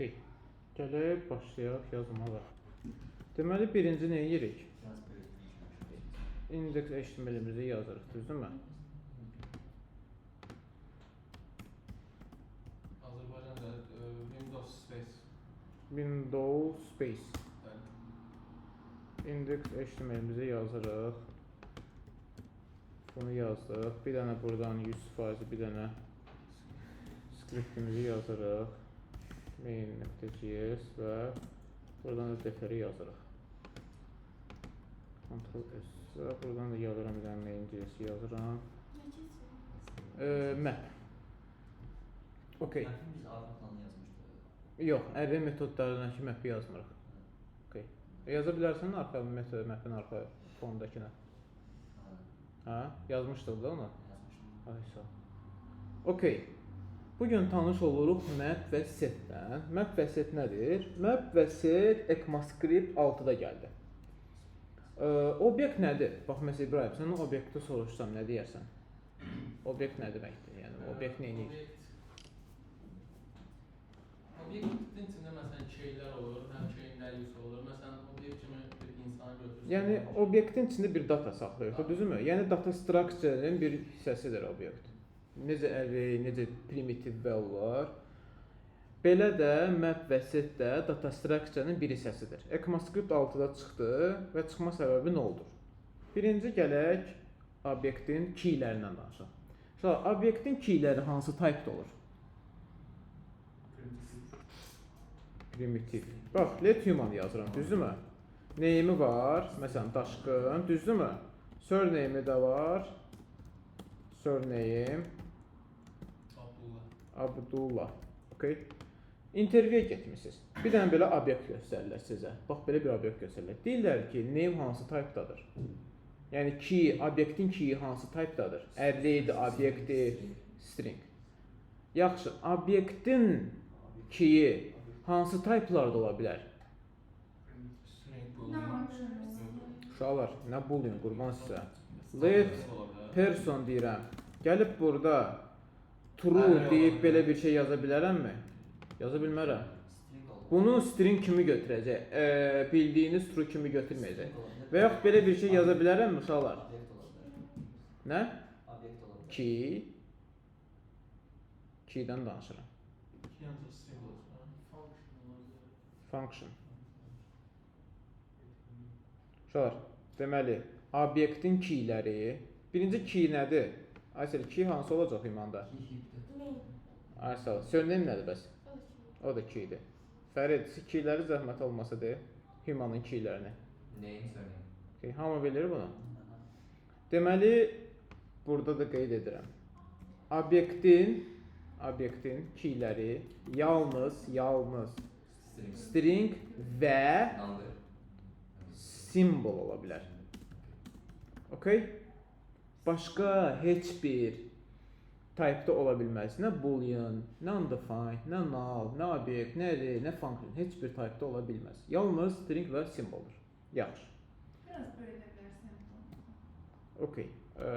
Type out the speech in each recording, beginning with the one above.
Okay. Gələk başlayaq yazmağa. Deməli birinci nə edirik? Biraz böyütmüşəm. Index HTML-imizi yazırıq, düzdürmü? Azərbaycanca Windows Space. Windows Space. Bəli. Index HTML-imizi yazırıq. Bunu yazdıq. Bir dənə buradan 100%, bir dənə scriptimizi yazırıq. Main.js və buradan da defer'i yazırıq. Ctrl S və buradan da yazıram, bir dənə main.js yazıram. Map. Okay. Map'in biz arxa planı yazmışdıq. Yox, array metodlarındakı map'i yazmırıq. Okay. Yaza bilərsən arxa metod, map'in arxa fondakını. Ha, Hə? Yazmışdıq da onu. yazmışdıq. Ay sağ ol. Okay. Bugün tanış oluruq map və setlə. Map və set nədir? Map və set ECMAScript 6-da gəldi. Obyekt nədir? Bax məsələn İbrahim, səndən obyekti soruşsam nə deyərsən? Obyekt nə deməkdir? Yəni obyekt nə edir? Obyektin içində məsələn keylər olur, həm keyin values olur. Məsələn, obyekt kimi bir insanı götürsən. Yəni obyektin içində bir data saxlayır, düzdürmü? Yəni data structure-ın bir hissəsidir obyekt. Necə array, necə primitive value'lar. Belə də map və set də data structure-ın bir hissəsidir. ECMAScript 6-da çıxdı və çıxma səbəbi nə oldu? Birinci gələk obyektin keylərindən danışaq. Uşaqlar, obyektin keyləri hansı type-da olur? Primitiv. Bax, let human yazıram, düzdürmü? Name'i var, məsələn Daşqın, düzdürmü? Surname'i də var. Surname Abdullah. Abdullah. Okay. İntervyuya getmisiniz. Bir dənə belə obyekt göstərirlər sizə. Bax belə bir obyekt göstərirlər. Deyirlər ki, name hansı type-dadır? Yəni key, obyektin key hansı type-dadır? Array-dir, obyekti, string. Yaxşı, obyektin key hansı type-larda ola bilər? String boolean. Uşaqlar, nə boolean, qurban sizə. Let person deyirəm. Gəlib burada true Array deyib ola bilər. belə bir şey yaza bilərəmmi? Yaza bilmərəm. String olmalı. Bunu string kimi götürəcək. Bildiyiniz true kimi götürməyəcək. String ola bilər. Və yaxud belə bir şey yaza bilərəmmi uşaqlar? Obyekt ola bilər. Nə? Obyekt ola bilər. Key. Key-dən danışıram. Key ancaq string olsun. Function ola bilər. Function. Uşaqlar, deməli, obyektin keyləri. Birinci key nədir? Aysel, key hansı olacaq imanda? Key heap'dir. Aysel, surname nədir bəs? O da keydir. Fərid, keyləri zəhmət olmasa de, humanın keylərini. Name, surname. Okay, hamı bilir bunu. Aha. Deməli, burada da qeyd edirəm. Obyektin keyləri yalnız String. string və Number. symbol ola bilər. Okay? Başqa heç bir type-da ola bilməz. Nə boolean, nə undefined, nə null, nə obyekt, nə array, nə function, heç bir type-da ola bilməz. Yalnız string və symboldur. Yaxşı. Biraz böyüdə bilərsən. Okay.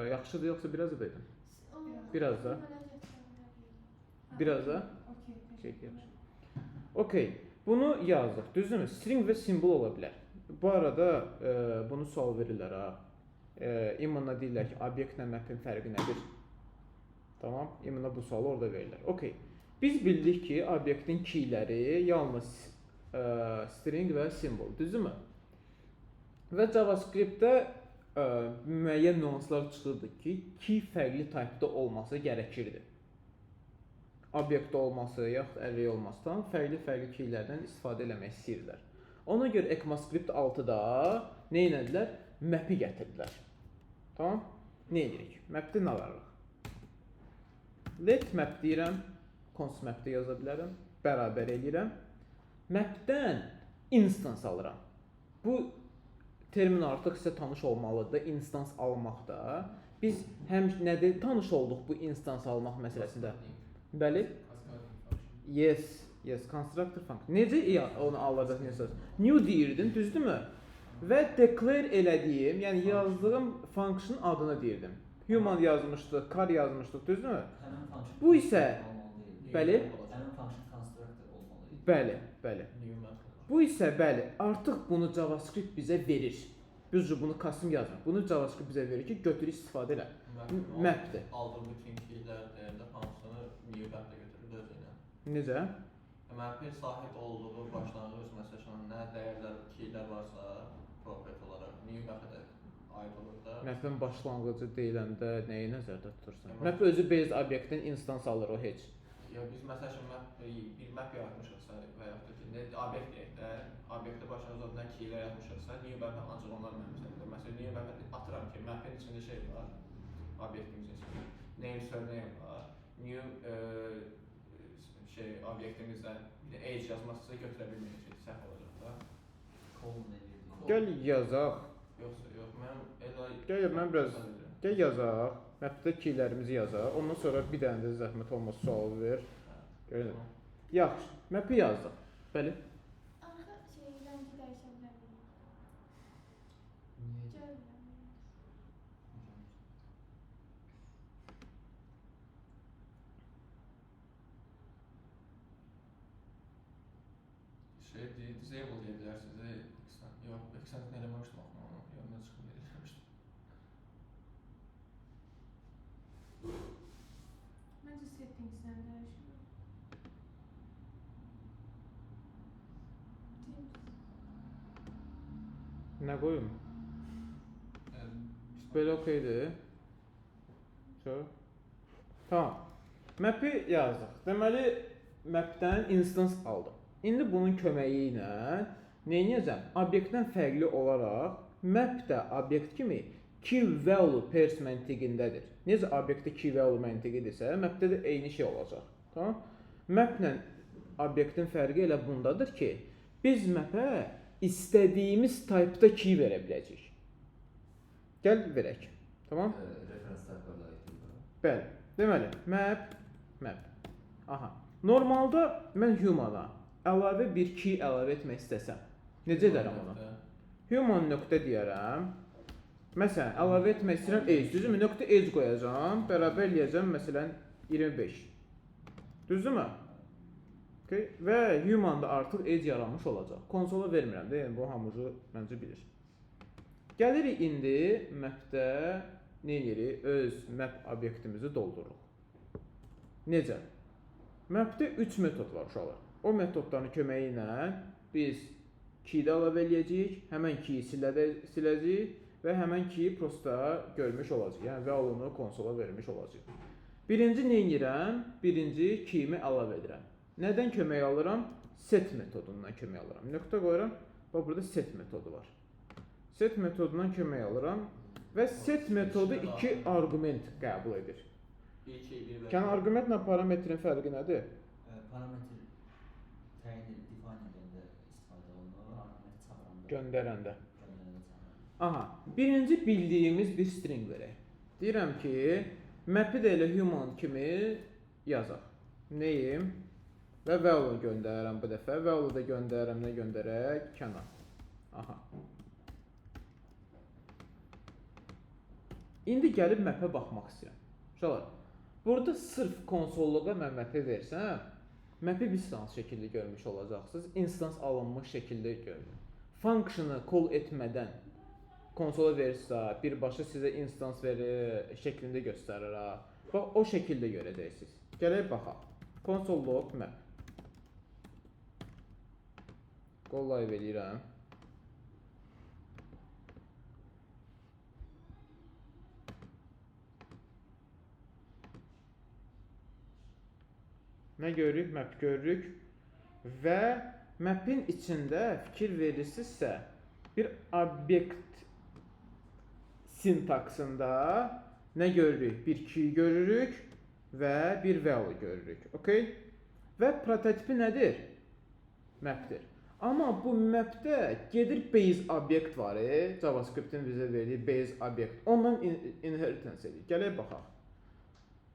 Yaxşıdır yoxsa biraz da böyüdüm? Biraz da. Biraz da. Okey. Şey, yaxşı. Okay. Bunu yazdıq. Düzdürmü? String və symbol ola bilər. Bu arada bunu sual verirlər ha. İmana deyirlər ki, obyektlə map'in fərqi nədir? Tamam. İmana bu sualı orada verirlər. Okay. Biz bildik ki, obyektin keyləri yalnız string və symbol, düzdürmü? Və JavaScript-də müəyyən nüanslar çıxırdı ki, key fərqli type-da olması gərəkirdi. Obyektdə olması yaxud array olmasından fərqli-fərqli keylərdən istifadə eləmək istəyirdilər. Ona görə ECMAScript 6-da nə etdilər? Map-i gətirdilər. Tamam? Nə edirik? Map-də nə varıq? Let map deyirəm, const map-də yaza bilərəm, bərabər eləyirəm. Map-dən instance alıram. Bu termin artıq sizə tanış olmalıdır, instance almaqda. Biz həm nədə tanış olduq bu instance almaq məsələsində? Bəli. Cascading function. Yes, constructor function. Necə onu alacaq instance? New deyirdin, düzdürmü? Və declare elədiyim, yəni yazdığım function adını deyirdim. Human yazmışdıq, car yazmışdıq, düzdürmü? Həmin function Bu isə- olmalı deyil. Bəli. Həmin function constructor olmalı idi. Bəli, bəli. New map olur. Bu isə bəli, artıq bunu JavaScript bizə verir. Biz bunu custom yazmırıq. Bunu JavaScript bizə verir ki, götür istifadə elə. Mapdir. Aldığı bütün keylər dəyərdə hamısını new map-də götürür özü ilə. Necə? Map'in sahib olduğu başlanğıc məsələn nə dəyərlər, keylər varsa property olaraq new map-ə də aid olur da. Map'in başlanğıcı deyiləndə nəyi nəzərdə tutursan? Tamam. Map özü base obyektdən instance alır o heç. Ya biz məsəl üçün map bir map yaratmışıqsa və yaxud da ki, nə obyekt deyək də, obyektə başlanğıcda nə keylər yazmışıqsa, new map ancaq onlar mənim edir. Məsələn, new map atıram ki, map'in içində şey var, obyektimizin içində name, surname var. New şey obyektimizdə bir də age yazmazsa götürə bilməyəcək, səhv olacaq da. Column eləyirdik. Gəl yazaq. Yoxsa yox, mən elə Gəl mən biraz gəl yazaq. Mapdə keylərimizi yazaq. Ondan sonra bir dənə də zəhmət olmasa sual ver. Görün. Yaxşı, map'i yazdıq. Bəli. Arxa şey rəngi dəyişə bilərəm. Niyə? Gəl bilmirəm. Şey disable deyə bilərsiniz. Extend, yox, extend eləməmişdim axı onu. Yadımdan çıxıb eləmişdim. Məncə settingsdən dəyişir. Teams. Nə qoyum? Belə okeydir. So. Tamam. Map'i yazdıq. Deməli, map'dən instance aldım. İndi bunun köməyi ilə nə edəcəm? Obyektdən fərqli olaraq map də obyekt kimi key value pairs məntiqindədir. Necə obyektdə key value məntiqidirsə, map'də də eyni şey olacaq. Tamam? Map'lə obyektin fərqi elə bundadır ki, biz map'ə istədiyimiz type-da key verə biləcəyik. Gəl verək. Tamam? Referans type'larla aid olur. Bəli. Deməli, map, map. Aha. Normalda mən human-a əlavə bir key əlavə etmək istəsəm, necə edərəm onu? Human nöqtə deyərəm. Məsələn, əlavə etmək istəyirəm age, düzdürmü? Nöqtə age qoyacağam, bərabər eləyəcəm məsələn 25. Düzdürmü? Okay. Və human-da artıq age yaranmış olacaq. Konsola vermirəm də, yəni bu hamıcı məncə bilir. Gəlirik indi map-də nə edirik? Öz map obyektimizi doldururuq. Necə? Map-də 3 metod var uşaqlar. O metodların köməyi ilə biz key-də əlavə eləyəcəyik, həmən key-i siləcəyik və həmən key-i prosta görmüş olacaq. Yəni value-nu konsola vermiş olacaq. Birinci nə edirəm? Birinci key-imi əlavə edirəm. Nədən kömək alıram? Set metodundan kömək alıram. Nöqtə qoyuram. Bax burada set metodu var. Set metodundan kömək alıram və set metodu iki arqument qəbul edir. Bir key, bir Yəni arqumentlə parametrin fərqi nədir? Parametr təyin define edəndə istifadə olunur, arqument çağıranda. Göndərəndə. Göndərəndə çağıranda. Aha, birinci bildiyimiz bir string verək. Deyirəm ki, map'i də elə human kimi yazaq. Name və value göndərirəm bu dəfə. Value da göndərirəm, nə göndərək? Kənan. Aha. İndi gəlib map'ə baxmaq istəyirəm. Uşaqlar, burada sırf konsolluğa mən map'i versəm, map'i biz hansı şəkildə görmüş olacaqsınız? Instance alınmış şəkildə görünür. Function'ı call etmədən konsola verirsə, birbaşa sizə instance verir şəklində göstərir ha. Bax o şəkildə görəcəksiniz. Gələk baxaq. Console log map. Go live eləyirəm. Nə görürük? Map görürük. Və map'in içində fikir verirsinizsə bir obyekt sintaksında nə görürük? Bir key görürük və bir value görürük. Okay? Və prototipi nədir? Map'dir. Amma bu map'də gedir base obyekt var, JavaScript-in bizə verdiyi base obyekt. Ondan inheritance edir. Gələk baxaq.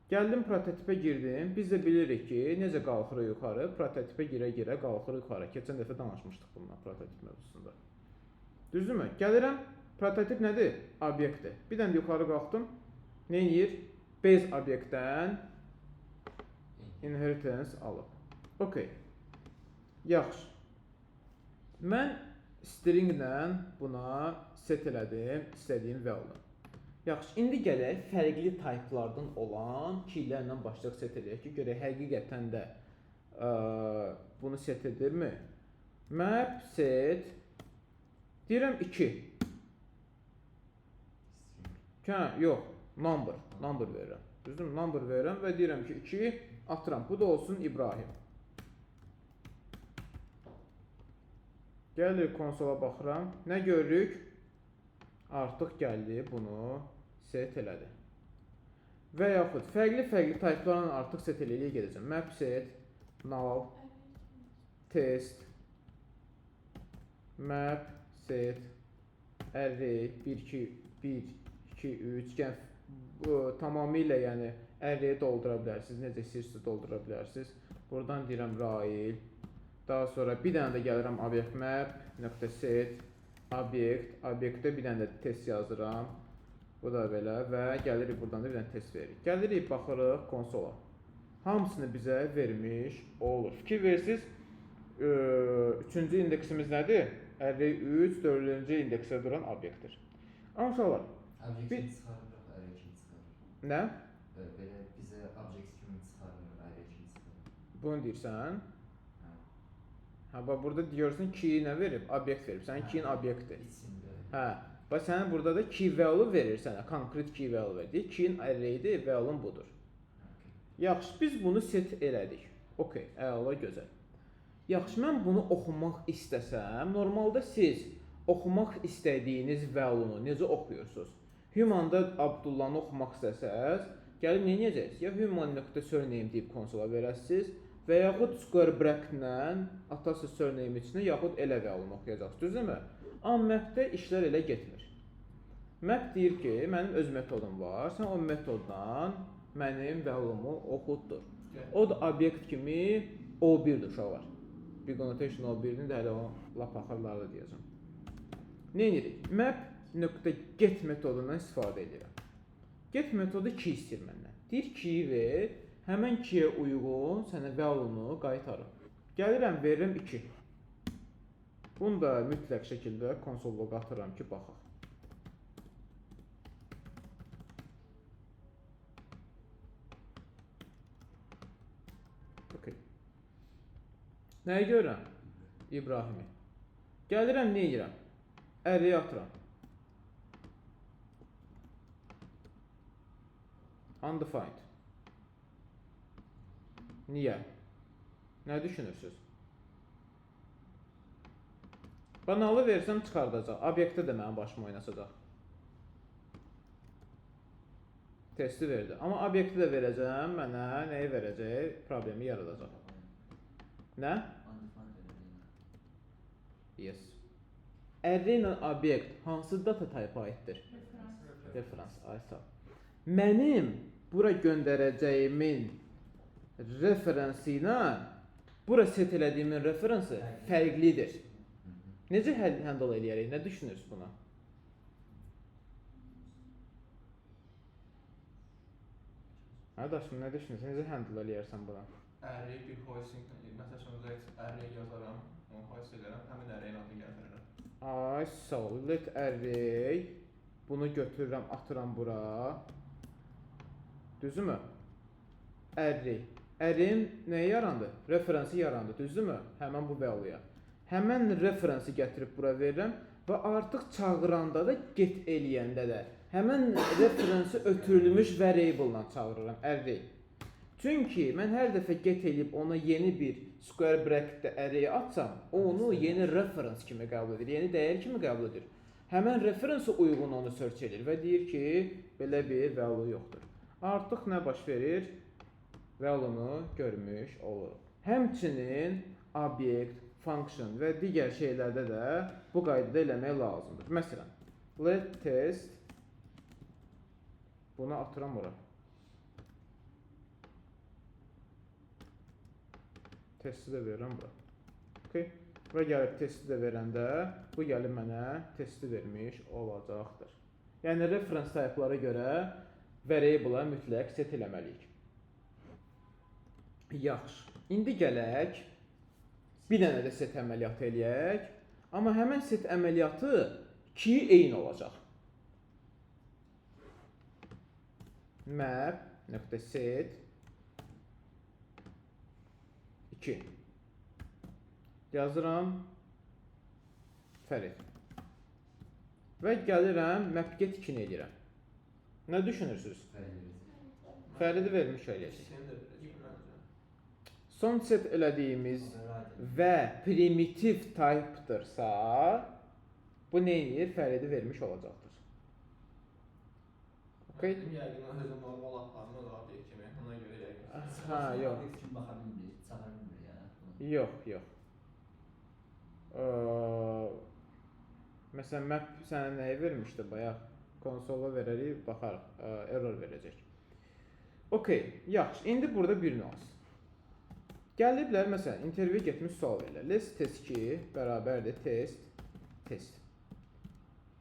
Gəldim prototipə girdim. Biz də bilirik ki, necə qalxırıq yuxarı? Prototipə girə-girə qalxırıq yuxarı. Keçən dəfə danışmışdıq bundan prototip mövzusunda. Düzdürmü? Gəlirəm. Prototip nədir? Obyektdir. Bir dənə də yuxarı qalxdım. Nə edir? Base obyektdən inheritance alıb. Okay. Yaxşı. Mən stringlə buna set elədim istədiyim value. Yaxşı, indi gələk fərqli typelardan olan keylərlə başlayaq set eləyək ki, görək həqiqətən də bunu set edirmi? Map set deyirəm 2. Hə, yox, number, number verirəm. Düzdürmü? Number verirəm və deyirəm ki, 2 atıram. Bu da olsun İbrahim. Gəlir konsola baxıram. Nə görürük? Artıq gəldi, bunu set elədi. Və yaxud fərqli-fərqli typelarla artıq set eləyə gedəcəm. Map set, null, test, map set, array 1 2 1 2 3, yəni bu tamamilə, yəni array doldura bilərsiniz. Necə istəyirsiniz doldura bilərsiniz. Buradan deyirəm Rail. Daha sonra bir dənə də gəlirəm obyekt map nöqtə set obyekt, obyektdə bir dənə də test yazıram. Bu da belə və gəlirik buradan da bir dənə test veririk. Gəlirik, baxırıq konsola. Hamısını bizə vermiş olur. Fikir versiniz, üçüncü indeksimiz nədir? Array 3, dördüncü indeksdə duran obyektdir. Amma uşaqlar, Object Bir- kimi çıxarmırıq, array kimi çıxarır. Nə? Belə bizə object kimi çıxarmır, array kimi çıxarır. Bunu deyirsən? Hə. Hə, bax burada deyirsən key nə verib? Obyekt verib. Sənin keyin obyektdir. İçində. Hə. Bax sənin burada da key value verir sənə. Konkret key value verir. Deyir, keyin array-dir, value budur. Okay. Yaxşı, biz bunu set elədik. Okay, əla, gözəl. Yaxşı, mən bunu oxumaq istəsəm, normalda siz oxumaq istədiyiniz value-nu necə oxuyursunuz? Human-da Abdullanı oxumaq istəsəz, gəlib nə edəcəksiniz? Ya human.surname deyib konsola verəsiniz və yaxud square bracket-lə atası surname içinə, yaxud elə value-nu oxuyacaqsınız, düzdürmü? Amma map-də işlər elə getmir. Map deyir ki, mənim öz metodum var. Sən o metoddan mənim value-mu oxutdur. O da obyekt kimi O1-dir uşaqlar. Big notation O1-ni də hələ o lap axırlarda deyəcəm. Nə edirik? Map nöqtə get metodundan istifadə edirəm. Get metodu key istəyir məndən. Deyir key ver, həmən key'ə uyğun sənə value-nu qaytarım. Gəlirəm, verirəm 2. Bunu da mütləq şəkildə console log atıram ki, baxaq. Okay. Nəyi görürəm? İbrahimi. Gəlirəm, nə edirəm? Array atıram. Undefined. Niyə? Nə düşünürsünüz? Banalı versəm çıxardacaq. Obyektdə də mənim başıma oynasacaq. Testi verdi. Amma obyekti də verəcəm, mənə nəyi verəcək? Problemi yaradacaq. Nə? Undefined verəcək. Yes. Array ilə obyekt hansı data type aiddir? Referans. Referans, ay sağ ol. Mənim bura göndərəcəyimin referensi ilə bura set elədiyimin referensi fərqlidir. Necə handle eləyərik? Nə düşünürsünüz buna? Hə, daşım, nə düşünürsən? Necə handle eləyərsən buna? Array bir hoisting, məsəl üçün let array yazaram, onu hoist edirəm, həmin array-in adını gətirirəm. Ay, sağ ol. Let array. Bunu götürürəm, atıram bura. Düzdürmü? Array. Array-in nəyə yarandı? Referensi yarandı, düzdürmü? Həmən bu value-ya. Həmən referensi gətirib bura verirəm və artıq çağıranda da, get eləyəndə də həmən referensi ötürülmüş variable-la çağırıram, array. Çünki mən hər dəfə get eləyib ona yeni bir square bracket-də array atsam, o onu yeni reference kimi qəbul edir, yeni dəyər kimi qəbul edir. Həmən referensə uyğun onu search edir və deyir ki, belə bir value yoxdur. Artıq nə baş verir? Value-nu görmüş oluruq. Həmçinin obyekt, function və digər şeylərdə də bu qaydada eləmək lazımdır. Məsələn, let test, bunu atıram ora. Testi də verirəm bura. Okay. Və gəlib testi də verəndə bu gəlib mənə testi vermiş olacaqdır. Yəni reference type-lara görə variable-a mütləq set eləməliyik. Yaxşı. İndi gələk Bir dənə də set əməliyyatı eləyək. Amma həmən set əməliyyatı key eyni olacaq. Map nöqtə set 2. Yazıram Fərid. Və gəlirəm map get 2-ni eləyirəm. Nə düşünürsüz? Fəridi vermiş eləyəcək. İkisini də verəcək məncə. Son set elədiyimiz və primitiv type-dırsa, bu nə edir? Fəridi vermiş olacaqdır. Okay? Dedim, yəqin o özü normal aparmır obyekt kimi. Ona görə yəqin. Ha, yox. Obyekt kimi baxa bilmir, çağa bilmir yəni. Bunu. Yox, yox. Məsələn, map sənə nəyi vermişdi bayaq? Konsola verərik, baxarıq, error verəcək. Okay, yaxşı. İndi burada bir nüans. Gəliblər, məsələn, intervyu getmiş sual verirlər. Let test 2 bərabərdir test, test.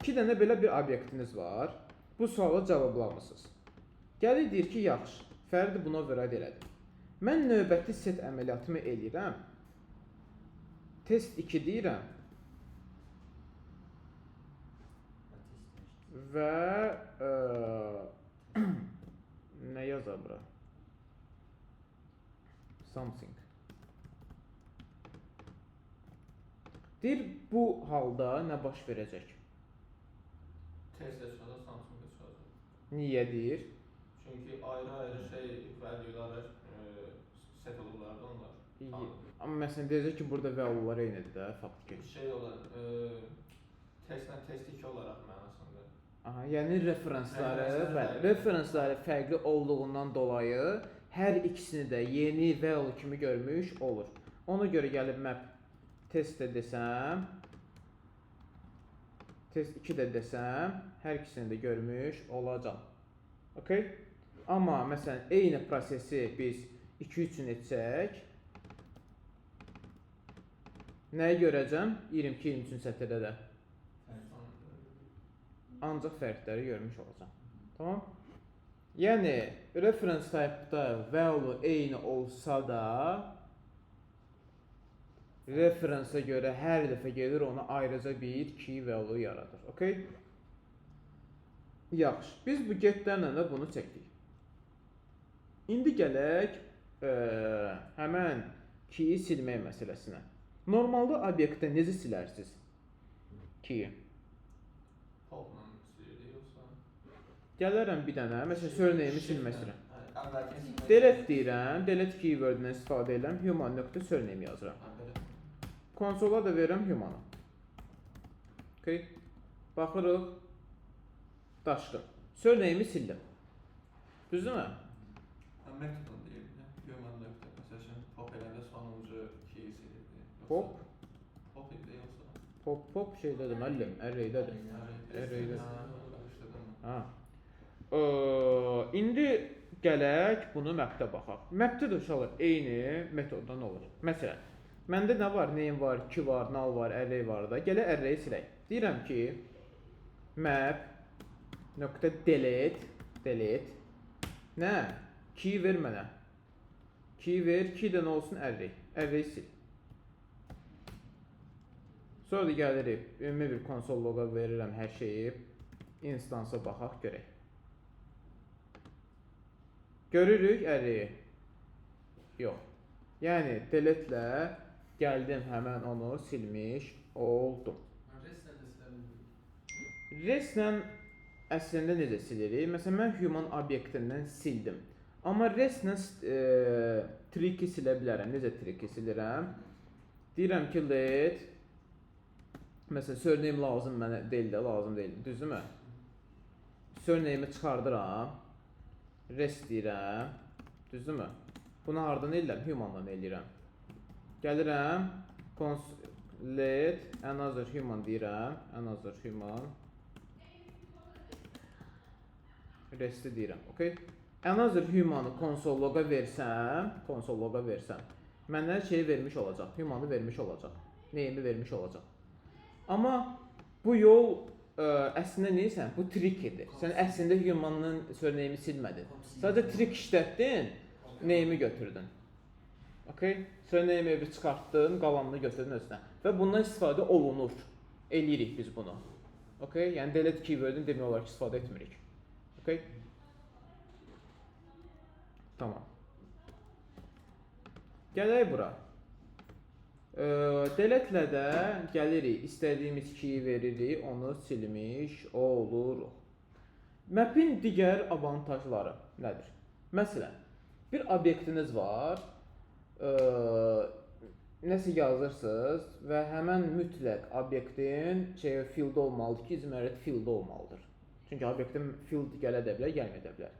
İki dənə belə bir obyektiniz var. Bu sualı cavablamısınız. Gəlir deyir ki, yaxşı, Fərdi buna override elədi. Mən növbəti set əməliyyatımı eləyirəm. Test 2 deyirəm və nə yazar bura? Something. Deyir, bu halda nə baş verəcək? Test də çıxacaq, something də çıxacaq. Niyə deyir? Çünki ayrı-ayrı şey value-lara set olurlar da onlar. Amma məsələn deyəcək ki, burada value-lar eynidir də faktiki. Şey olar, testlə test 2 olaraq mənasında. Aha, yəni referansları, Referansları bəli, fərqli. referansları fərqli olduğundan dolayı hər ikisini də yeni value kimi görmüş olur. Ona görə gəlib map test də desəm, test 2 də desəm, hər ikisini də görmüş olacam. Okay? Amma məsələn eyni prosesi biz 2 üçün etsək, nəyi görəcəm? 22-23-cü sətirdə də. Ancaq fərqləri görmüş olacam. Tamam? Yəni reference type-da value eyni olsa da reference-a görə hər dəfə gedir ona ayrıca bir key value yaradır. Okay? Yaxşı. Biz bu get-lərlə də bunu çəkdik. İndi gələk həmən key-i silmək məsələsinə. Normalda obyektdə necə silərsiniz key-i? Popla silirdik yoxsa? Gələrəm bir dənə, məsələn, surname-i silmək istəyirəm. Hə, əvvəlki silmək. Delete deyirəm, delete keyword-dən istifadə edirəm, human nöqtə surname yazıram. Hə, belə. Konsola da verirəm human-a. Okay. Baxırıq. Daşqın. Surname-i sildim. Düzdürmü? Hə, metodunu deyirdim. Human nöqtə. Məsəl üçün pop eləndə sonuncu key silirdi. Yoxsa- Pop, Pop idi yoxsa? Pop, pop şeydədir müəllim, array-dədir. Array-də. Hə, onu qarışdırdım. Ha. İndi gələk bunu mapdə baxaq. Mapdə də uşaqlar eyni metoddan olur. Məsələn, məndə nə var? Name var, key var, null var, array var da. Gələk array-i silək. Deyirəm ki, map nöqtə delete, delete. Nə? Key ver mənə. Key ver, key də nə olsun? Array. Array sil. Sonra da gəlirik, ümumi bir console loga verirəm hər şeyi. Instance-a baxaq görək. Görürük array-i. Yox. Yəni delete-lə gəldim həmən onu silmiş oldum. Restlə də silə bilmirik. Restlə əslində necə silirik? Məsələn, mən human obyektindən sildim. Amma restlə trick-i silə bilərəm. Necə trick-i silirəm? Deyirəm ki, let məsələn, surname lazım mənə deyil də, lazım deyil. Düzdürmü? Surname-i çıxardıram. Rest deyirəm. Düzdürmü? Bunu hardan eləyirəm? Human-dan eləyirəm. Gəlirəm, const let another human deyirəm. Another human. Resti deyirəm, okay? Another human-ı console loga versəm, console loga versəm, mənə şey vermiş olacaq, human-ı vermiş olacaq, name-i vermiş olacaq. Amma bu yol əslində neysən? Bu trick idi. Sən əslində human-ın surname-i silmədin. Sadəcə trick işlətdin, name-i götürdün. Okay? Sonra name evi çıxartdın, qalanını götürdün özünə. Və bundan istifadə olunur. Eləyirik biz bunu. Okay? Yəni delete keyword-ünü demək olar ki, istifadə etmirik. Okay? Tamam. Gələk bura. Delete-lə də gəlirik, istədiyimiz key veririk, onu silmiş oluruq. Map'in digər avantajları nədir? Məsələn, bir obyektiniz var, nəsə yazırsınız və həmən mütləq obyektin şey field olmalıdır ki, is married field olmalıdır. Çünki obyektin field gələ də bilər, gəlməyə də bilər.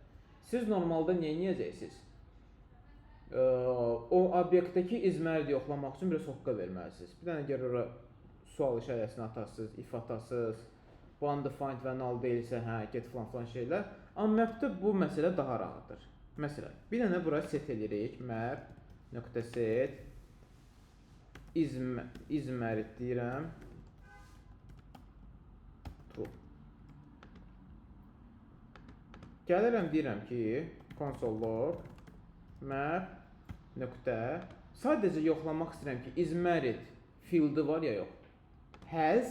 Siz normalda nə edəcəksiniz? O obyektdəki is married yoxlamaq üçün biraz hoqqa verməlisiniz. Bir dənə gəlir ora sual işarəsini atasınız, if atasınız, bu undefined və null deyilsə, hə, get filan filan şeylər. Amma map'də bu məsələ daha rahatdır. Məsələn, bir dənə bura set edirik. Map nöqtə set is married deyirəm. True. Gəlirəm deyirəm ki, console log map nöqtə sadəcə yoxlamaq istəyirəm ki, is married fieldi var ya yox. Has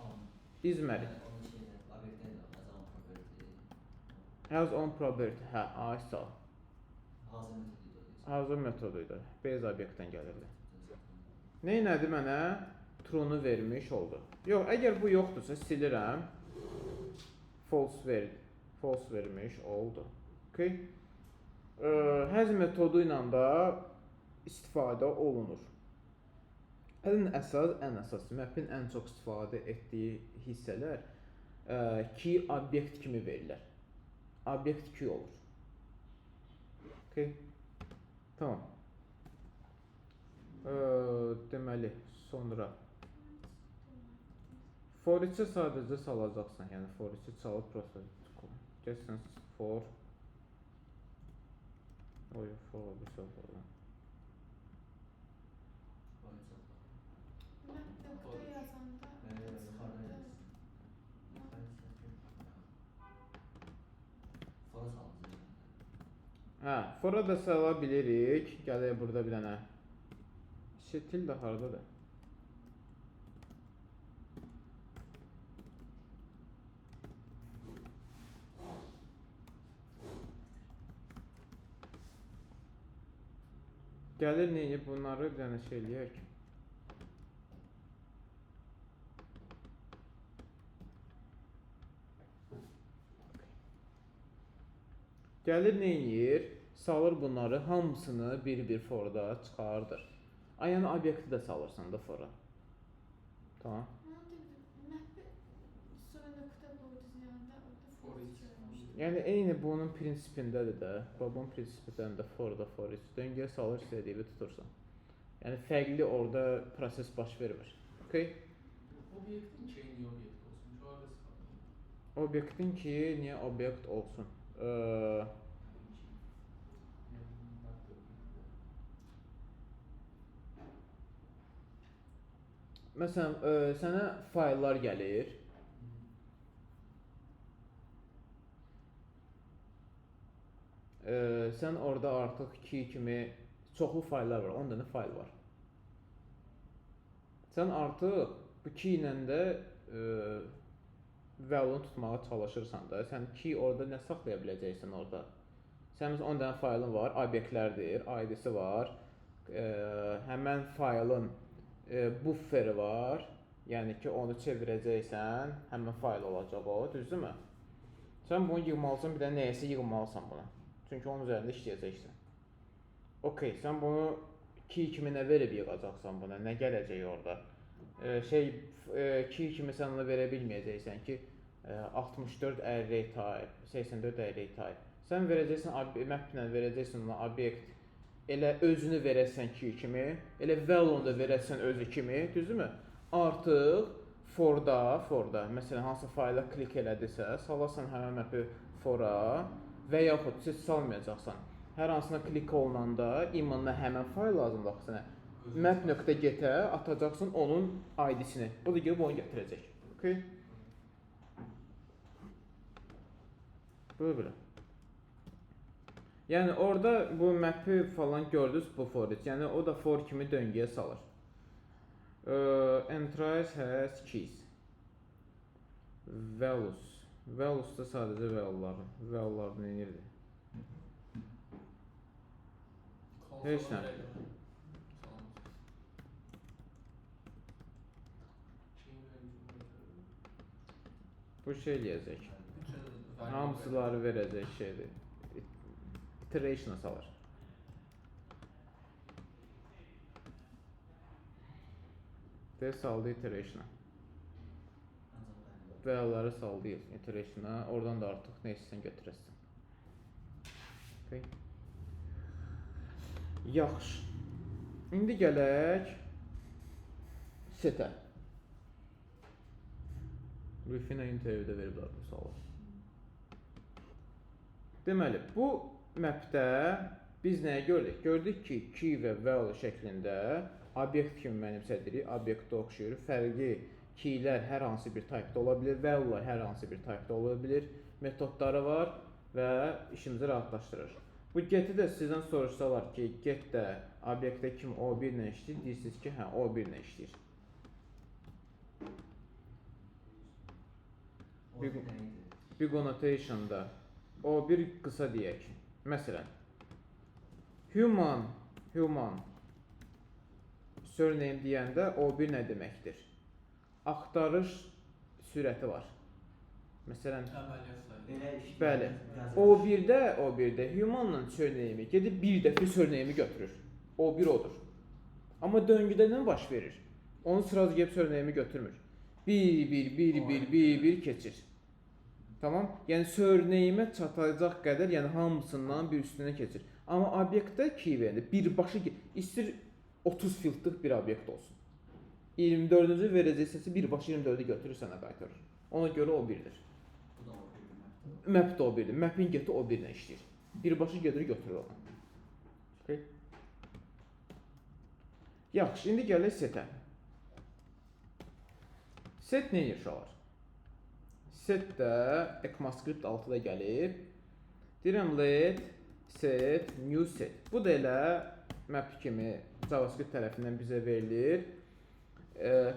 On. is married. Yəni onun şeylə, obyektdən də has own property. Has own property. Hə, ay sağ ol. Hazır metodu idi o deyirsən. Hazır metodu idi. Base obyektdən gəlirdi. Nə elədi mənə? True-nu vermiş oldu. Yox, əgər bu yoxdursa silirəm. False ver, false vermiş oldu. Okay. Has metodu ilə də istifadə olunur. Ən əsas map'in ən çox istifadə etdiyi hissələr key obyekt kimi verilir. Obyekt key olur. Okay. Tamam. Deməli, sonra for each-ə sadəcə salacaqsan. Yəni for each-i çalıb proses. Gəlsən for. Oy, for bir söz var. For each oldu. Map nöqtə yazanda Yuxarıdan yazsın. For'a salacaq. Hə, for'a da sala bilirik. Gələk burada bir dənə. Setil də hardadır? Gəlir neyini bunları bir dənə şey eləyək. Gəlir neyniyir? Salır bunları hamısını bir-bir forda çıxardır. Ay, yəni obyekti də salırsan da fora. Tamam. Onu dedim, map'i sonra nöqtə qoydunuz yanında, orada For for each. each görmüşdüm. Yəni eyni bunun prinsipindədir də. Bax bunun prinsipindən də forda for each. Döngəyə salır, istədiyini tutursan. Yəni fərqli orada proses baş vermir. Okay? Obyektin ki niyə obyekt olsun? Şu arada istifadə olunur. Obyektin ki, niyə obyekt olsun? Yəni map də obyekt. Məsələn, sənə fayllar gəlir. Sən orada artıq key kimi çoxlu fayllar var, 10 dənə fayl var. Sən artıq bu key ilə də value-nu tutmağa çalışırsan da, sən key orada nə saxlaya biləcəksən orada? Sən məsələn 10 dənə faylın var, obyektlərdir, ID-si var. Həmən faylın bufferi var. Yəni ki, onu çevirəcəksən, həmən fayl olacaq o, düzdürmü? Sən bunu yığmalısan, bir də nəyəsə yığmalısan buna. Çünki onun üzərində işləyəcəksən. Okay, sən bunu key kimi nə verib yığacaqsan buna, nə gələcək orada? Key kimi sən ona verə bilməyəcəksən ki, 64 array type, 84 array type. Sən verəcəksən map ilə verəcəksən ona obyekt, elə özünü verəsən key kimi, elə value-nu da verəsən özü kimi, düzdürmü? Artıq forda, məsələn, hansısa fayla klik elədisə, salasan həmən map'i fora və yaxud siz salmayacaqsan. Hər hansına klik olunanda imanla həmən fayl lazımdır axı sənə. Map.get-ə atacaqsan onun ID-sini. O da gəlib onu gətirəcək. Okay? Belə belə. Yəni orada bu map-i falan gördünüz bu for each. Yəni o da for kimi döngüyə salır. Entries has keys. Values. Values da sadəcə value'ları. Value'lar nə edirdi? Heç nə. Salam. Key value operator. Bu şey eləyəcək. Bütün value Hamısıları verəcək şeydir. Iteration'a salır. De saldı iteration'a. Ancaq bəli. Value'ları saldı iteration'a. Oradan da artıq nə istəsən götürəsən. Okay. Yaxşı. İndi gələk setə. Rufina intervyuda veriblər bu sualı. Deməli, bu mapdə biz nəyi gördük? Gördük ki, key və value şəklində obyekt kimi mənimsədirik, obyektə oxşayır. Fərqi keylər hər hansı bir type-da ola bilər, value'lar hər hansı bir type-da ola bilər. Metodları var və işimizi rahatlaşdırır. Bu get-i də sizdən soruşsalar ki, get də obyektə kim O1 ilə işləyir, deyirsiniz ki, hə, O1 ilə işləyir. O Bir- nə idi? Big O notation-da O1 qısa deyək. Məsələn, human surname deyəndə O1 nə deməkdir? Axtarış sürəti var. Məsələn, Əməliyyat sayı. Belə işləyir. Bəli. O1-də humanla surname-i gedib bir dəfə surname-i götürür. O1 odur. Amma döngüdə nə baş verir? Onu sırası gəlib surname-i götürmür. 1 1 1 1 1 1 keçir. Tamam? Yəni surname-ə çatacaq qədər, yəni hamısından bir üstünə keçir. Amma obyektdə key verəndə birbaşa istər 30 fieldlıq bir obyekt olsun. 24-cü verəcək səsi birbaşa 24-ü götürür sənə qaytarır. Ona görə o 1-dir. Bu da o bir map'dir. Map də o 1-dir. Map'in geti o 1 ilə işləyir. Birbaşa gedir götürür onu. Okay. Yaxşı, indi gələk setə. Set nə edir uşaqlar? Set də ECMAScript 6-da gəlib. Deyirəm let set new set. Bu da elə map kimi JavaScript tərəfindən bizə verilir.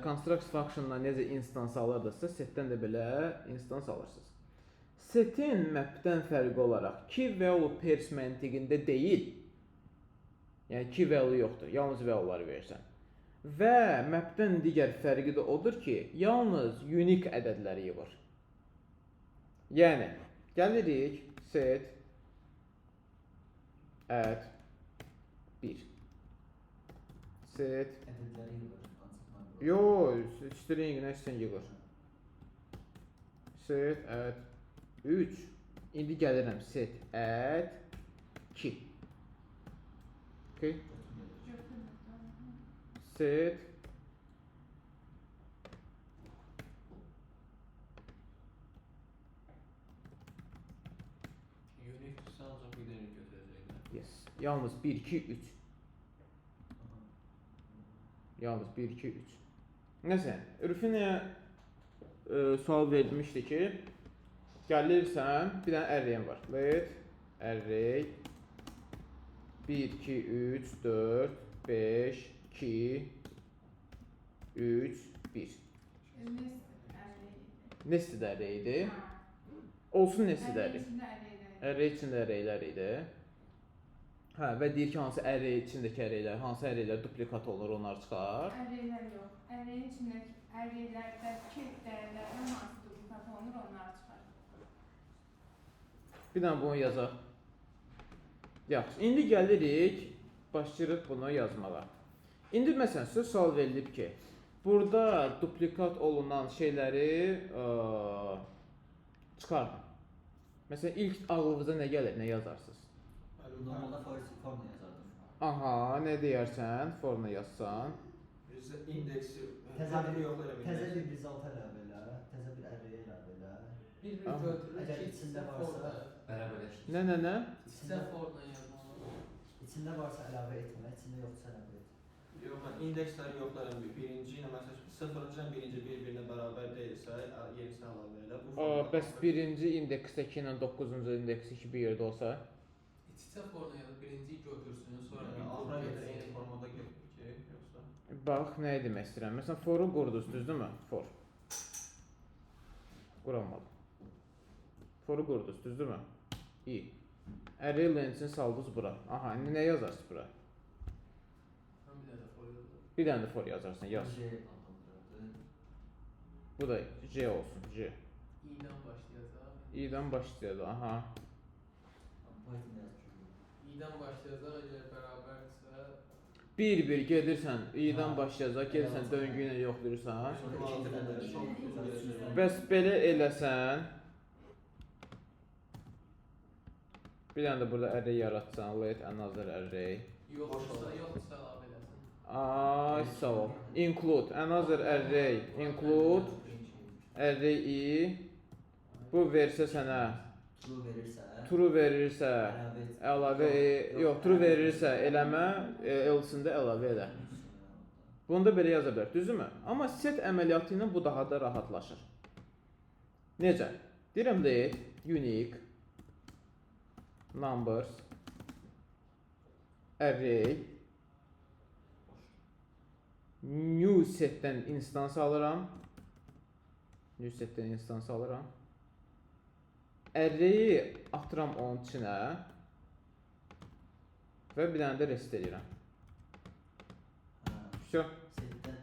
Construct function-dan necə instance alırdınızsa, setdən də belə instance alırsınız. Setin map'dən fərqi olaraq key value pairs məntiqində deyil. Yəni key value yoxdur, yalnız value'ları verirsən. Və map'dən digər fərqi də odur ki, yalnız unique ədədləri yığır. Yəni gəlirik set add 1. Set Ədədləri yığır. Ancaq Yo, string nə istəyən yığır. Set add 3. İndi gəlirəm set add 2. Okay. Götürmür. Set Unique-dirsə ancaq bir dənə götürəcək də. Yes. Yalnız 1 2 3. Yalnız 1 2 3. Məsələn, Rufinaya sual verilmişdi ki, gəlirsən, bir dənə array var. Let array 1 2 3 4 5 2 3 1. Nested array idi. Nested array idi. Ha. Olsun nested Array array. içində arraylər. Array içində arraylər idi. Hə, və deyir ki, hansı array içindəki arraylər, hansı arraylər duplikat olunur, onlar çıxar. Arraylər yox. Arrayin içindəki arraylərdəki dəyərlərdən hansı duplikat olunur, onlar çıxar. Bir dənə bunu yazaq. Yaxşı, indi gəlirik, başlayırıq bunu yazmağa. İndi məsələn, sizə sual verilib ki, burada duplikat olunan şeyləri çıxardın. Məsələn, ilk ağlınıza nə gəlir, nə yazarsınız? Normalda for nə yazardım? Aha, nə deyərsən, forna yazsan. İndeksi Təzə bir yox elə Təzə bir result əlavə elə, təzə bir array əlavə elə. Bir bir Ah. götürür. Əgər ki, içində ikisi varsa- forla- Bərabərləşdir. Nə, nə, nə? İkisi forla yazmalı. İçində varsa əlavə etmə, içində yoxsa əlavə et. Yox, mən indeksləri yoxlaram. Birinci ilə məsələn sıfırıncı ilə birinci bir-birinə bərabər deyilsə, yenisini əlavə elə. Bu Aa, bəs birinci indeksdəki ilə 9-cu indeksdəki bir yerdə olsa, İç İstəsə forma yazıb birinciyi götürsün, sonra Yəni bir axıra qədər etsin. eyni formada getmir ki, yoxsa? Bax, nə demək istəyirəm. Məsələn, for-u qurdunuz, düzdürmü? For. Quramadım. For-u qurdunuz, düzdürmü? İ. Array length-ini saldınız bura. Aha, indi nə yazarsınız bura? Mən bir dənə for yazdım. Bir dənə də for yazarsan, yaz. J adlandırırdı. Bu da J olsun, J. İ-dən başlayacaq. İ-dən başlayacaq, aha. Python yazmışım. İ-dən başlayacaq, əgər bərabərdirsə, Bir-bir gedirsən, İ-dən Ha. başlayacaq, gedirsən Elə döngü ilə yoxlayırsan. Sonra ikinci dəfə də Çox uzun gedəcək. Bəs belə eləsən, bir dənə də burada array yaratsan, let another array. yoxdursa, yoxdursa əlavə eləsin. Ay, sağ ol. Include another array, include array i. Bu versə sənə True verirsə, true verirsə, əlavə et. əlavə yox, true verirsə eləmə, else-ində əlavə elə. Bunu da belə yaza bilər, düzdürmü? Amma set əməliyyatı ilə bu daha da rahatlaşır. Necə? Deyirəm let unique numbers array new setdən instance alıram. New setdən instance alıram. Array-i atıram onun içinə və bir dənə də rest eləyirəm. Hə. Vəsə. Setdən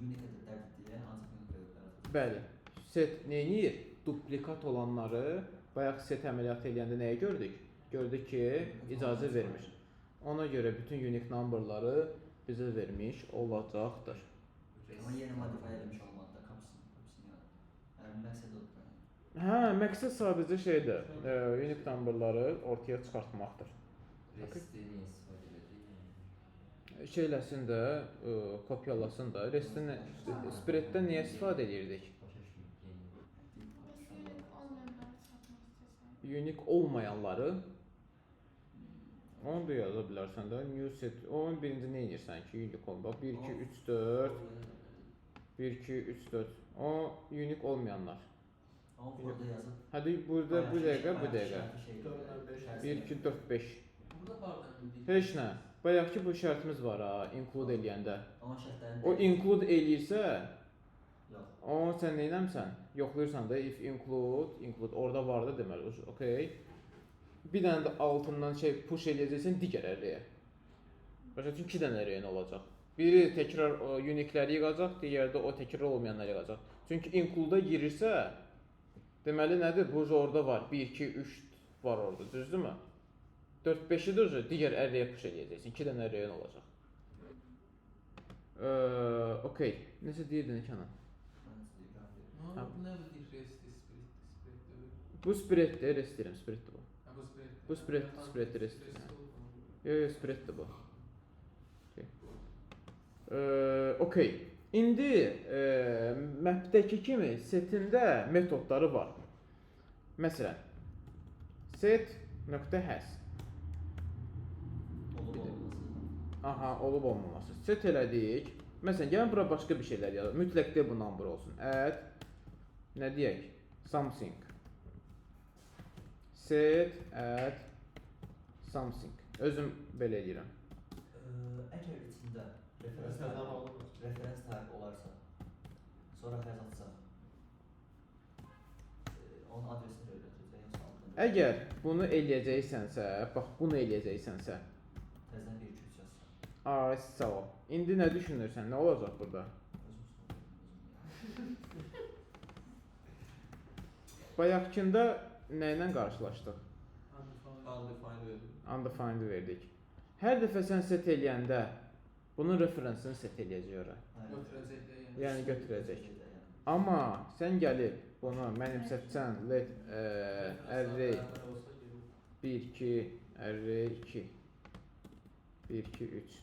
unique ədədlər deyə ancaq unique ədədlər atır. Bəli. Set nə edir? Duplikat olanları bayaq set əməliyyatı eləyəndə nəyi gördük? Gördük ki, icazə vermir. Ona görə bütün unique numberları bizə vermiş olacaqdır. Amma yenə modify eləmiş olmalı da kapısını yaratır. Yəni məqsəd odur. Yəni. Hə, məqsəd sadəcə şeydir, unique numberları ortaya çıxartmaqdır. Resti niyə istifadə edəcək? Yəni. Şeyləsin də, kopyalasın da. Restini spreaddən niyə istifadə edirdik? Başa düşmürəm. Yeni. Bəs unique olmayanları çıxartmaq istəsən. Unique olmayanları onu da yaza bilərsən də. New set. Onun birinci nə edirsən ki, unique olmayan. Bax 1 2 3 4 1 2 3 4. O unique olmayanlar. Amma burada yazıb Hadi burada bu dəqiqə, bu dəqiqə. Dörd, 1 2 4 5. Burada hardan bildik? Heç nə. Bayaqki bu şərtimiz var ha, include eləyəndə. Amma şərtlərini O include eləyirsə, Yox. onu sən nə etməmsən? Yoxlayırsan da if include, include orada var da deməli. Okay. Bir dənə də altından şey push eləyəcəksən digər array-ə. Başa düşdün? 2 dənə array olacaq. Biri təkrar o unique-ləri yığacaq, digəri də o təkrar olmayanları yığacaq. Çünki include-a girirsə, deməli nədir? Bu orada var. 1 2 3 var orada, düzdürmü? 4 5-i də уже digər array-ə push eləyəcəksən. 2 dənə array olacaq. Okay. Nəsə deyirdin Kənan? Mən sizə deyirəm. Nə oldu? Nə bildik resti, spread, spread deyil. Bu spreaddir, rest deyirəm, spreaddir bu. Hə, bu spread. Bu spread, spread, rest. Yox, yox, spreaddir bu. Okay. Okay. İndi mapdəki kimi setində metodları var. Məsələn, set nöqtə has. Olub olmaması. Aha, olub olmaması. Set elədik. Məsələn, gəlin bura başqa bir şeylər yazaq. Mütləq də bu number olsun. Add nə deyək? Something. Set add something. Özüm belə eləyirəm. Əgər içində referans Məsələn, type, olmur. referans type olarsa, sonra has atsaq, onun adresini də öyrədəcək, yoxsa adını? Əgər bunu eləyəcəksənsə, bax bunu eləyəcəksənsə, Təzədən 1 2 3 yazsan. ay sağ ol. İndi nə düşünürsən? Nə olacaq burada? Özüm sorğulayım, özüm. Bayaqkında nə ilə qarşılaşdıq? Undefined verdim. Undefined verdik. Hər dəfə sən set eləyəndə bunun referensini set eləyəcək ora. Götürəcək də yəni. Yəni götürəcək. Amma sən gəlib bunu mənimsətsən let array Bərabər olsa gedir. 1 2 array 2 1 2 3.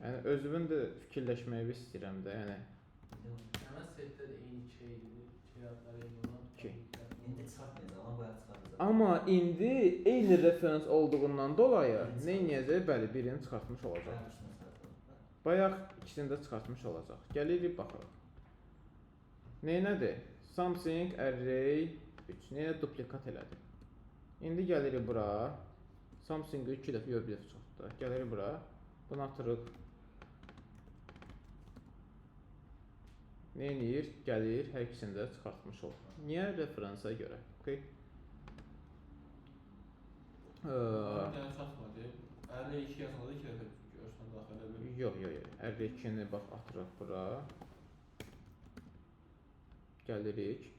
Yəni özümün də fikirləşməyi istəyirəm də, yəni Həmən setdə də eyni key-dir. Key adları eyni olan. Key. İndi çıxartmayacaq, amma bayaq çıxartacaq. Amma indi eyni referens olduğundan dolayı nə edəcək? Bəli, birini çıxartmış olacaq. Bayaq ikisini çıxartdıq. Bayaq ikisini də çıxartmış olacaq. Gəlirik baxırıq. Neynədir? Something array 3. Nəyə duplikat elədi? İndi gəlirik bura. Something-ı 2 dəfə, yox, bir dəfə çoxdur. Gəlirik bura. Bunu atırıq. Nə eləyir? Gəlir, hər ikisini də çıxartmış olur. Niyə? Referensa görə. Okay. Bir dənə çatmadı. 52 yazanda 2 dəfə görsən daxil elə bil. Yox, yox, yox. 52-ni bax atırıq bura. Gəlirik.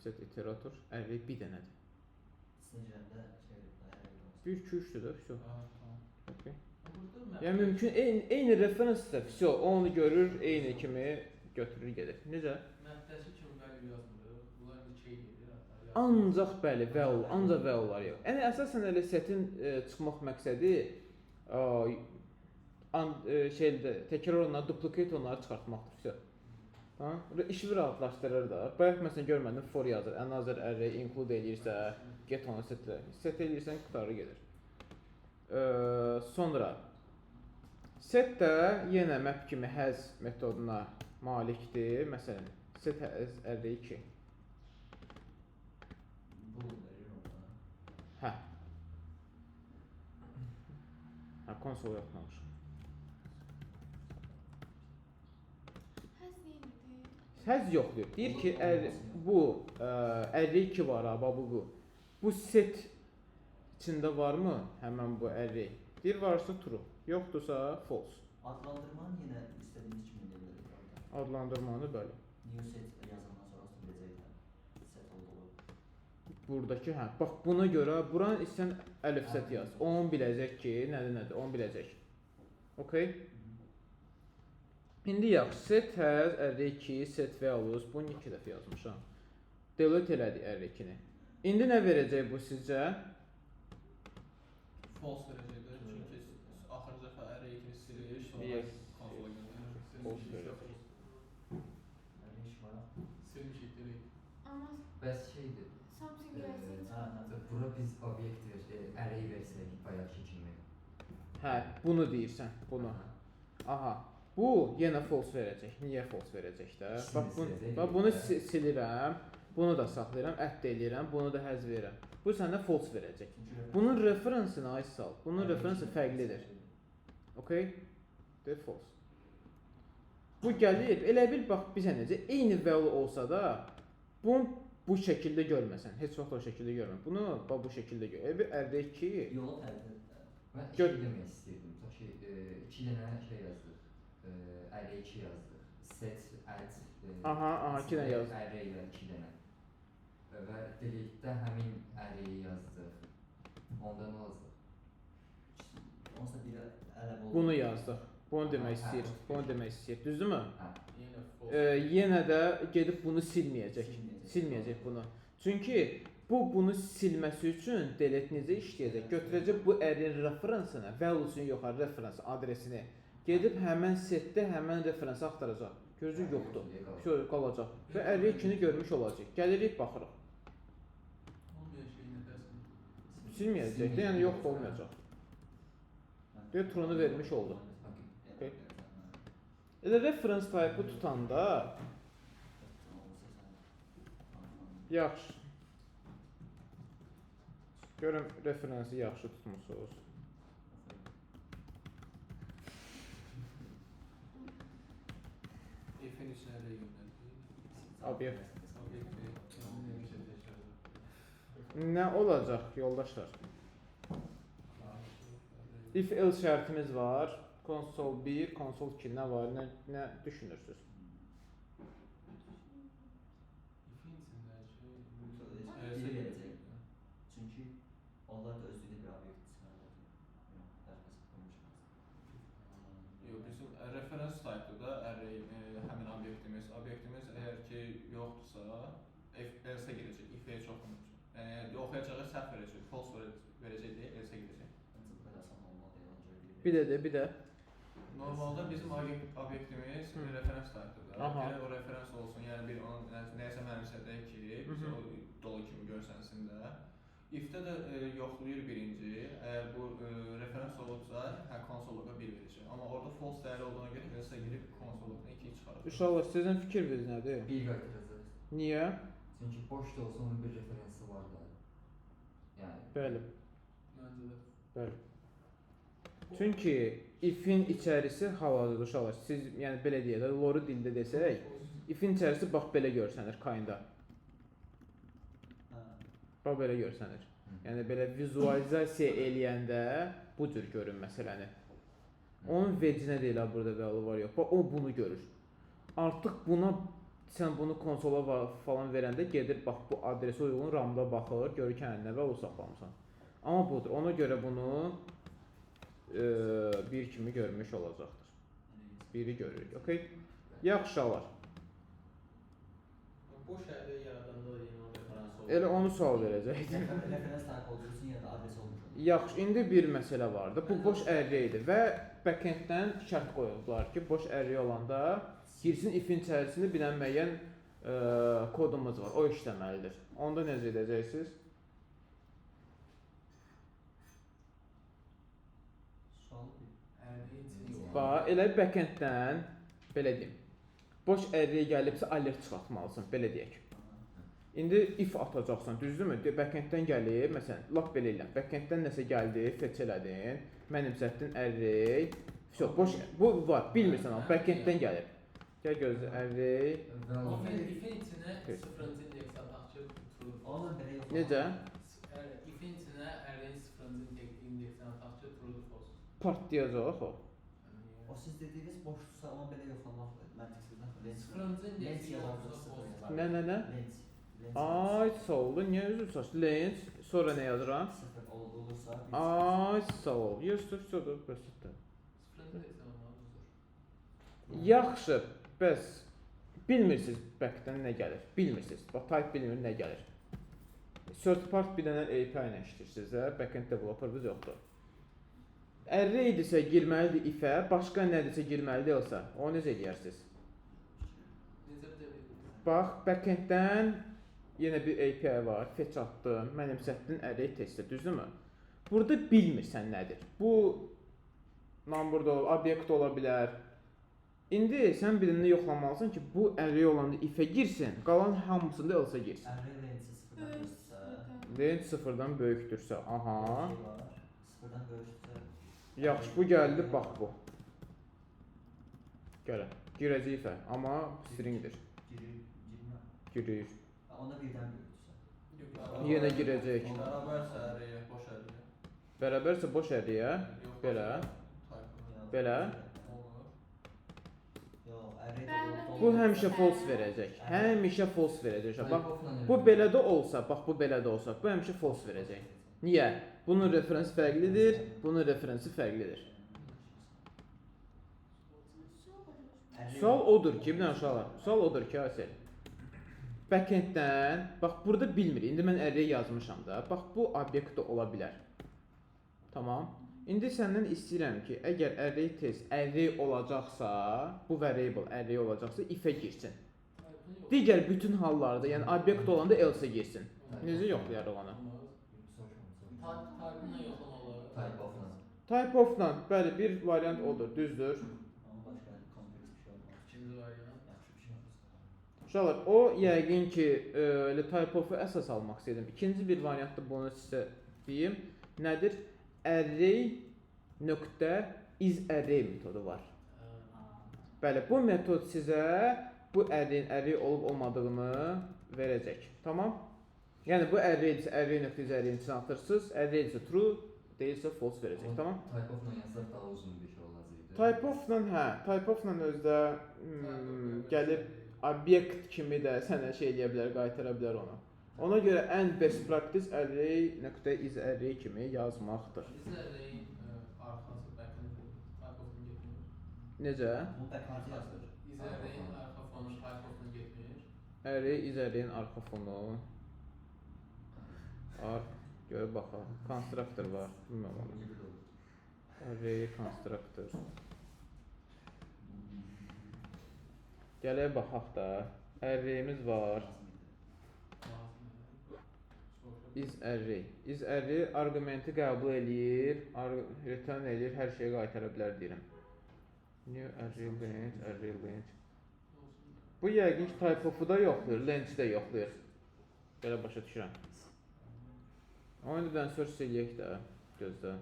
Set iterator 50 bir dənədir. İçinə girəndə şey array olsun. 1 2 3-dür də, vəsə. Ha, tamam. Okay. Burada map Yəni mümkün eyni referensdə vəsə onu görür, eyni kimi götürür gedir. Necə? Mapdəki kimi value yazmırıq. Bunlar indi key gedir hatta. Ancaq bəli, value, ancaq valuelar yox. Yəni əsasən elə setin çıxmaq məqsədi şeydə təkrar olunan, duplicate onları çıxartmaqdır. Vəsə. Tamam? İşi rahatlaşdırır da. Bayaq məsələn görmədim for yazır, another array include eləyirsə, get onu setlə. Set eləyirsən qutarır gedir. Sonra set də yenə map kimi has metoduna malikdir. Məsələn, set has array 2. Bu verir orada. Hə. Hə, konsol yoxlamışam. Has neydi? Has yoxlayır. Deyir ki, əgər bu array 2 var ha, bax bu. Bu set içində varmı həmən bu array? Deyir varsa true, yoxdursa false. Adlandırmanı yenə istədiyimiz kimi edə bilərik orada. Adlandırmanı bəli. New set yazandan sonra biləcək də set olduğu. Buradakı hə, bax buna görə buranı istən əlif set yaz. Onu biləcək ki, nədir nədir, onu biləcək. Okay? İndi yaxşı, set has array 2, set values, bunu 2 dəfə yazmışam. Delete elədik array 2-ni. İndi nə verəcək bu sizcə? False verəcəkdir. Çünki axırıncı dəfə array 2-ni silir, sonra Yes. konsola göndərir. False verəcək. Array iş var. Silmişik direkt. Amma Bəs şeydir. something gəlsin. Hə, hə. Bura biz obyekt array versək bayaqki kimi. Hə, bunu deyirsən, bunu. Aha. Bu yenə false verəcək. Niyə false verəcək də? Bax bunu, Siləcək bax bunu də. silirəm. Bunu da saxlayıram, add də eləyirəm, bunu da həzf edirəm. Bu səndə false verəcək. Çünki Bunun referensini ay sal. Bunun array referensi işin fərqlidir. Okay? De false. Bu gəlib, elə bil bax bizə necə eyni value olsa da bunu bu şəkildə görməsən, heç vaxt o şəkildə görmə. Bunu bax bu şəkildə gör. Elə bir əldə ki, Yolu fərqlidir də. Mən Gör- şey demək istəyirdim. Tutaq ki, iki dənə şey yazdıq. Array 2 yazdıq. Set, add. Aha, aha, iki dənə yazdıq. Array ilə iki dənə. Və delete-də həmin array-i yazdıq. Onda nə olacaq? Onsuz da biri əlavə oldu. bunu yazdıq. Bunu demək istəyir. Bunu demək istəyir. Düzdürmü? Hə. Yenə false. Yenə də gedib bunu silməyəcək. Silməyəcək. Silməyəcək bunu. Çünki bu bunu silməsi üçün delete necə işləyəcək? Götürəcək bu array referensini, value-sunu yox, ha, reference adresini. Gedib həmən setdə həmən referensi axtaracaq. Görəcək yoxdur. Şöyle qalacaq və array 2-ni görmüş olacaq. Gəlirik, baxırıq. Olmayan şey nə dersin? Silməyəcək də, yəni yox da olmayacaq. Deyir, true-nu vermiş oldu. Okay. Okay. Elə reference type-ı tutanda yaxşı. Görüm referensi yaxşı tutmusunuz. If-in içinə array göndərdi. Obyekt. Obyekti. Nə olacaq yoldaşlar? If else şərtimiz var. Konsol 1, konsol 2 nə var, nə düşünürsüz? If'in içindəki Biri verəcək. Çünki onlar da özlüyündə bir obyekt çıxarır. Yox, dəfəsi qoymuşam. Yox, bizim reference type-dır da array həmin obyektimiz. Obyektimiz əgər ki yoxdursa, if else girəcək, if heç oxumayacaq. Yəni oxuyacağı səhv verəcək, false verəcək deyə else girəcək. Məncə bu qədər asan olmalı deyil, ona görə biri Bir də de, bir də. Normalda bizim obyektimiz Hı. reference type-dır da. Aha. Gərək o reference olsun, yəni bir onun nəyəsə mənimsədək ki, bizə Hı -hı. o dolu kimi görsənsin də. If-də də yoxlayır birinci. Əgər bu referans olubsa, hə console log-a 1 verəcək. Amma orada false dəyəri olduğuna görə else girib console log-dan 2 çıxarır. Uşaqlar sizin fikriniz nədir? Bir qaytaracaq. Niyə? Çünki boş da olsa onun bir referensi var da. Yəni Bəli, Məncə də. bəli. Çünki if-in içərisi hal-hazırda uşaqlar, siz yəni belə deyək də, loru dildə desək, if-in içərisi bax belə görsənir kinda. Hə. Bax belə görsənir. Yəni belə vizualizasiya eləyəndə bu cür görün məsələni. Onun vecinə deyil ha burada value var yox. Bax o bunu görür. Artıq buna sən bunu konsola falan verəndə gedir bax bu adresə uyğun RAM-da baxır, görür ki, hə, nə value saxlamısan. Amma budur. Ona görə bunu bir kimi görmüş olacaqdır. Biri görürük. Okay? Yaxşı uşaqlar. Boş array yaradanda da yenə o referans olur. Elə onu sual verəcəkdim. Referans type olduğu üçün ya da adres olmuş olur. Yaxşı, indi bir məsələ vardı. Bu boş array idi və backend-dən şərt qoyublar ki, boş array olanda girsin if-in içərisində bir dənə müəyyən kodumuz var. O işləməlidir. Onda necə edəcəksiniz? Sualı bir. Array içində. Bax, elə backend-dən belə deyim. Boş array gəlibsə alert çıxartmalısan, belə deyək. İndi if atacaqsan, düzdürmü? Backend-dən gəlib, məsələn, lap belə eləyəm. Backend-dən nəsə gəldi, fetch elədin, mənimsətdin array. Vəsə, boş bu var, bilmirsən amma backend-dən gəlib. Gəl gözlə array. value If-in içinə Evet. sıfırıncı indeks ataq ki, true. Onunla belə yox. Necə? If-in içinə array-in sıfırıncı indeksini ataq ki, true false. Partlayacaq o. O siz dediyiniz boşdursa onu belə yoxlamaq məntiqsizdir axı. Length. Sıfırıncı Length indeksi yazardı, yoxsa sıfır false. yazardı. Nə, nə, nə? Length. Length. Ay, sağ ol. Niyə üzr saç? Length, sonra nə yazıram? Sıfır olursa bir Ay, sağ ol. Yusuf, sıfır, bəsitdir. Sıfırıncı indeks olmalıdır. Yaxşı, bəs bilmirsiniz backdən nə gəlir. Bilmirsiniz. Bax, type bilmir nə gəlir. Third party bir dənə API ilə işləyirsiniz də, backend developerınız yoxdur. Array idisə girməlidir if-ə, başqa nədirsə girməlidir else. Onu necə eləyərsiniz? Necə bir də Bax, backend-dən yenə bir API var, fetch atdın, mənimsətdin array testi, düzdürmü? Burada bilmirsən nədir. Bu number da ola, obyekt ola bilər. İndi sən birini yoxlamalısan ki, bu array olanda if-ə girsin, qalan hamısında else girsin. Array length sıfırdan böyükdürsə. Length sıfırdan böyükdürsə, aha. Şey var. Sıfırdan böyükdürsə. Yaxşı, bu gəldi, bax bu. Gələ. Girəcək if-ə, amma stringdir. Girir, girmə. Girir. Ha, onda birdən böyükdürsə. Yenə girəcək. Bərabərsə array, boş array. Bərabərsə boş array-ə, Yox, belə. Type-ı. Belə. Olur. Yox, array də Bu həmişə false verəcək. Həmişə false verəcək. Bax, Type-of-la bu belə də olsa, bax bu belə də olsa, bu həmişə false verəcək. Niyə? Bunun referensi fərqlidir, bunun referensi fərqlidir. Sual odur ki, bir dənə uşaqlar, sual odur ki, Asel. Backend-dən, bax burada bilmir. İndi mən array yazmışam da. Bax bu obyekt də ola bilər. Tamam. İndi səndən istəyirəm ki, əgər array test array olacaqsa, bu variable array olacaqsa if-ə girsin. Digər bütün hallarda, yəni obyekt olanda else girsin. Necə yoxlayarıq onu? Type-ını yoxlamaq olar. Type of-la. Type of-la, bəli, bir variant odur, düzdür. Amma başqa kompleks bir şey olmaz. İkinci variant. Yaxşı bir şey olmaz. Uşaqlar, o yəqin ki, elə type of-u əsas almaq istəyirdim. İkinci bir variantda bunu sizə deyim. Nədir? Array nöqtə is array metodu var. Bəli, bu metod sizə bu array-in array olub olmadığını verəcək. Tamam? Yəni bu array-dirsə array nöqtə is array-in içinə atırsınız. Array-dirsə true, deyilsə false verəcək. Tamam? Type of-la yazsaq daha uzun bir şey olacaqdı. Type of-la hə, type of-la özdə gəlib obyekt kimi də sənə şey eləyə bilər, qaytara bilər onu. Ona görə ən best practice array nöqtə is array kimi yazmaqdır. Is array-in arxası backend type of-la getmir. Necə? Bunu backend yazılır. Is array-in arxa fonu type of-la getmir. Array is array-in arxa fonu. Ar görə baxaq. Constructor var. Bilmirəm onu. Array constructor. Gələk baxaq da. Array-imiz var. Lazım. Is array. Is array arqumenti qəbul eləyir, return eləyir, hər şeyi qaytara bilər deyirəm. New array length, array length. Bu yəqin ki type of-u da yoxlayır, length-i də yoxlayır. Belə başa düşürəm. Onu bir dənə search eləyək də. Gözlə.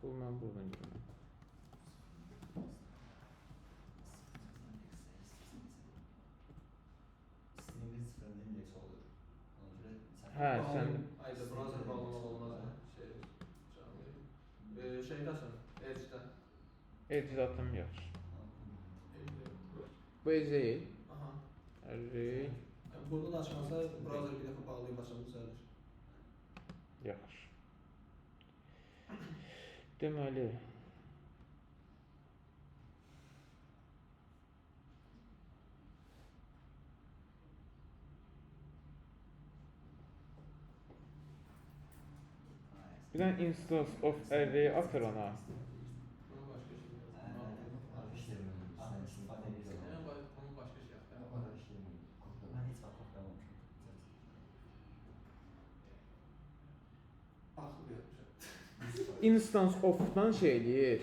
Bu mən buradan gedirəm. String'in sıfırıncı indeksi olur. Ona görə sən Hə, sən Ayda browser bağlamaq olmaz ha. Şey, canlı. Şeydəsən, Edge-də. Edge atım yaxşı. Edge-də. Bu Edge deyil. Aha. Array Yəni burada da açmasa browser bir dəfə bağlayıb açanda düzəlir. yaxşı. Deməli, bir dənə instance of array atır ona. Bunu başqa şey yox. Sən istifadə edirsən. Mən onu başqa şey axtarıram. O da işləmir. Mən heç vaxt kopyalamamışam. Axır yapmışam. Instance of-dan şey eləyir.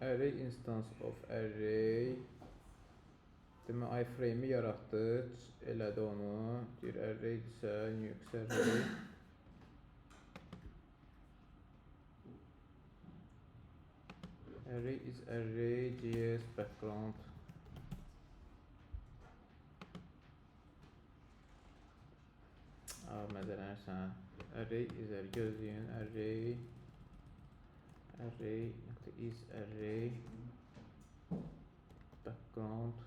Array instance of array. Demək iframe-i yaratdı, elədi onu. Deyir array-dirsə new array. Array is array JS background. Aa, məzələnirsən. Array is array gözləyin. Array array nöqtə is array background.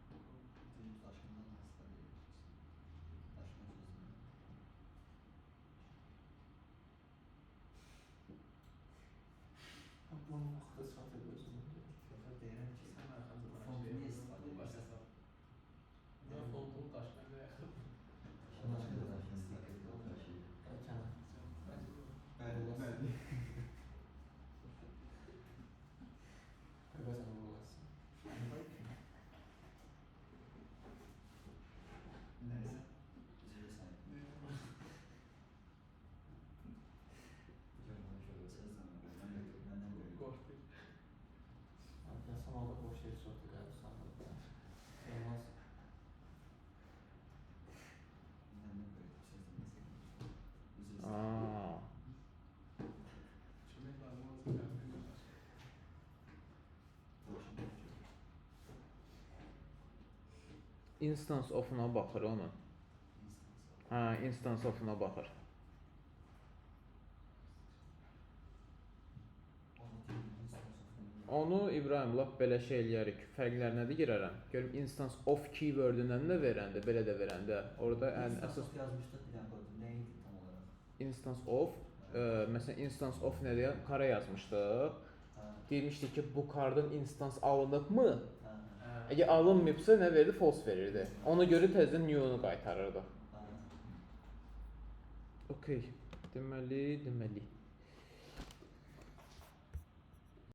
Daşından istifadə edirsən. Daşından sözünü. Bunu vaxtda istifadə edirsən. Yox, deyirəm ki, Sən arxamda bana fontu şey niyə yapma, istifadə bu başqa edirsən? hesab. Mən fontunu daşına görə Başqa da daşından istifadə edirsən. Bəli, bəli. Tövbə sən olasın. Nəysə. Üzülürsən. Söz demə, məndən böyük. Qorxdu. Yasan orada boş yer çoxdur qəbristanlıqda. Olmaz. Məndən böyük. Söz demək Üzülürsən. Aa. Kömək lazım olacaq. Daşından böyük. Instance of-una baxır onun. Instance. Hə, instance of-una baxır. Onu deyim, instance of Onu İbrahim lap belə şey eləyərik. Fərqlərinə də girərəm. Görüm instance of keyword-ündən də verəndə, belə də verəndə. Orada ən Instance əsas of yazmışdıq bir dənə kodda. Nə idi tam olaraq? Instance of, məsələn instance of nə deyən kara yazmışdıq. Hə, Demişdik ki, bu kardan instance alınıbmı? hə, hə. Əgər alınmayıbsa nə verirdi? False verirdi. Ona görə təzədən new-nu qaytarırdı. Hə. Okay. Deməli.